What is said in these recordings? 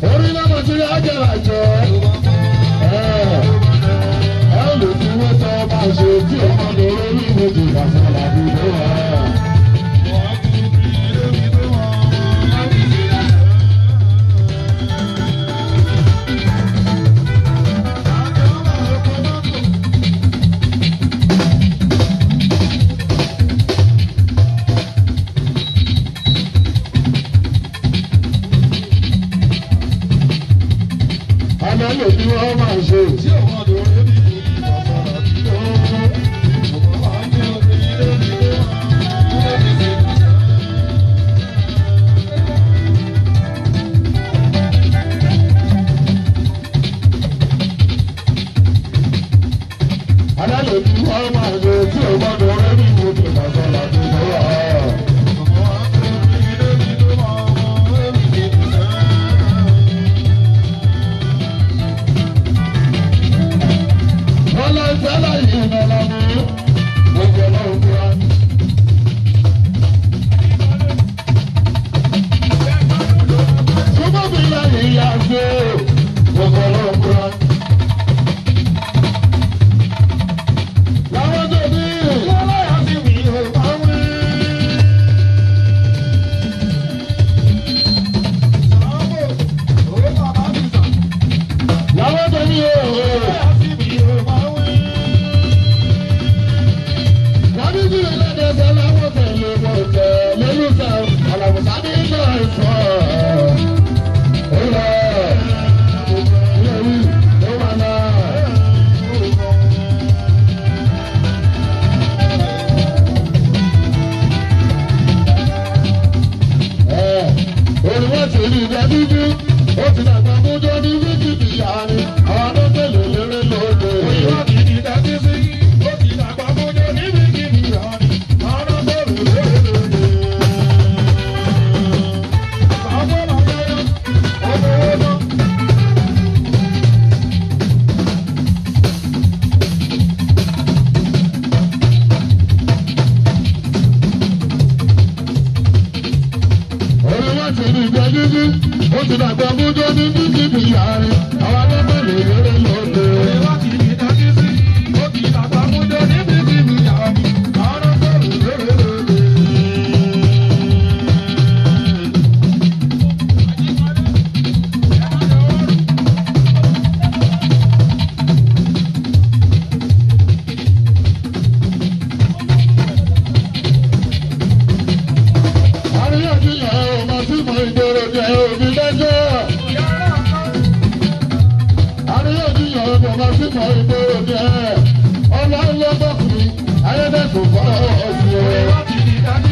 Orí lọ́mọ tí a jẹ́ àjẹ́ ẹ lè fi wọ́n tọ́ máa ṣe tí ọmọ mi lórí ìwé ìbàṣẹ́ làbí ló wà. Àlọ́ lè fi wọ́n máa ṣe tí ọmọ mi lórí ìwé ìbàṣẹ́ làbí ló wà. Àlọ́ lè fi wọ́n máa ṣe tí ọmọ mi lórí ìwé ìbàṣẹ́ làbí ló wà. Wọ́n lọ sẹ́lá yìí nà lọ́mú gbogbo ọlọ́run fúra. Súnmọ́ mi láyé ìyá ṣe gbogbo ọlọ́run fúra. Làwọn tó ní ìlọ́láyà sí mi ò bá wí. Làwọn tó ní òòrùn. Ó ti dàgbà mújọ́ ní wíkìtì yára ni, àwọn tó tẹ̀lé lérè lóde. Orí wọn ti rí ìgbẹ́ dídí, ó ti dàgbà mújọ́ ní wíkìtì yára ni, àwọn tó tẹ̀lé lérè lóde. Àríyànjiyàn ò máa sí mọ ìgboro jẹ́ òbí lẹ́jọ́. Àríyànjiyàn ò máa sí mọ ìgboro jẹ́. Ọlọ́run ló gbọ́kùnrin, ayédèkùn fọ́ ọ̀sìn o.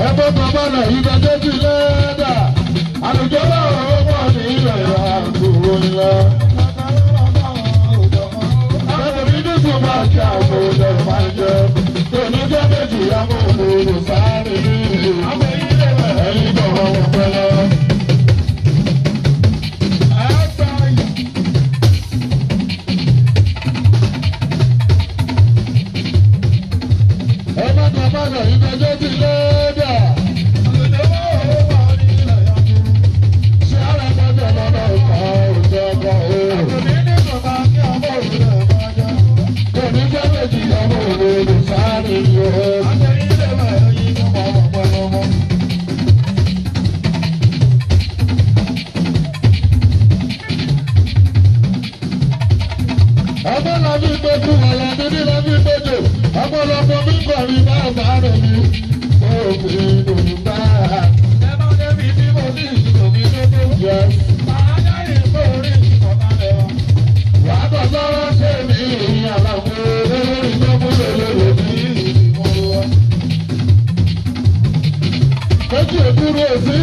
Ẹgbẹ́ bàbá náà ibẹ̀ tó ti lẹ́dà. Àlùjọ náà ó pọ̀ ní ilẹ̀ àgbòrò ńlá. Ẹgbẹ́ mi dùn máa jẹ àwọn ọ̀dọ́ máa jẹ. Tòní jẹ́ méjì àwọn òkòrò sáré ní ìlú. Ẹyin bọ̀wọ̀ wọn pẹ́lẹ́. Ẹgbẹ́ bàbá náà ibẹ̀ tó ti lẹ́dà. Ṣé ara gbọ́dọ̀ lọ́dọ̀ ọkọ̀ òjò ọkọ̀ o? Tòní jẹ́ méjì àwọn òkòrò sáré ní ìlú. Ọgbọ́n la fi gbójú ọ̀la dídí la fi gbójú. Ọ̀pọ̀lọpọ̀ mi kọ̀ ní bàbá rẹ̀ mi. Òfin òun bá yẹ. Wàá bọ̀ sọ́rọ́ ṣé mi ìyìn àlàfo olórí tó múlò lérò bí. Méjì èkúrú òsì.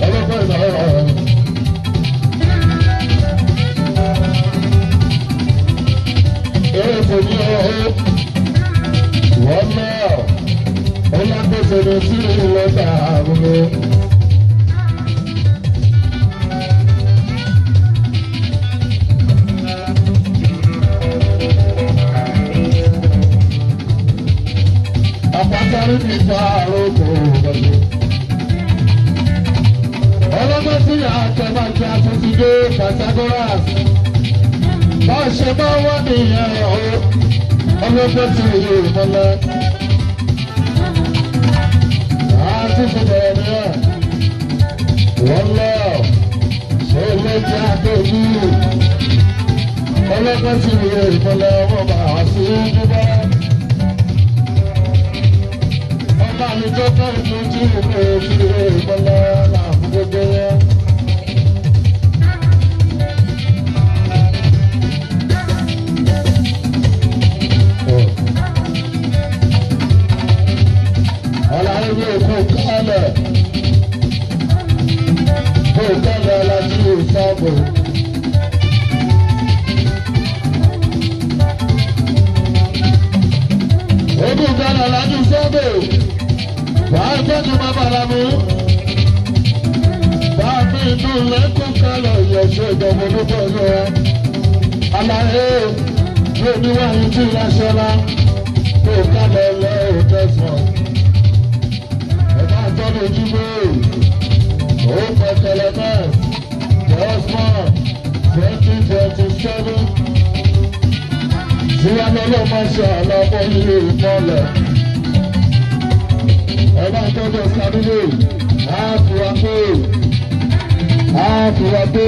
Ọlọ́pàá ìlànà. Eré tèmi ọ̀hún. Wọ́n náà ó lágbèsè ní sí ìlọ́ta àbúrò. Àpátárí ní ìfà àròkò gbàgbé. Ọlọ́gbọ́n sí àtẹ̀bàjẹ́ àtúntì dé Pythagoras. Bá a ṣe bá wà nìyẹn o, ọlọ́gbọ́n sí ìlú ìmọ̀lẹ́. Àti ṣe bẹ̀rẹ̀ nìyẹn. Wọ́n lọ ṣe ló jẹ́ àtẹ̀jú. Ọlọ́gbọ́n sí ìlú ìmọ̀lẹ́ ọmọ bàá sí dúbọ́. Ọba mi tó kẹ́rù tó jí ìwé ìwé ìmọ̀lẹ́ làwọn gbogbo yẹn. Ọ̀làwé kò kálẹ̀ kò kálẹ̀ alájú ìsáàbò. Ogún kálẹ̀ alájú ìsáàbò. Wàá tọ́jú bàbá làmú. Bàá fi inú lẹ́kùn kálẹ̀ ìyẹ̀ṣẹ̀ ìjọba olúkọ̀ ọ̀nà rẹ̀. Àlàyé yóò ní wáyé tí ìlàṣọ́lá kò kálẹ̀ lẹ́yìn tẹ̀sán. Tọ́jú ojúgbó ó pẹ̀tẹ̀lẹ̀ náà Desmond 2027 síwájú ọlọ́mọ ṣe àlọ́mọ ilé ìmọ̀lẹ̀ ẹ bá tọ́jú sábìlì àfúrà pé àfúrà pé.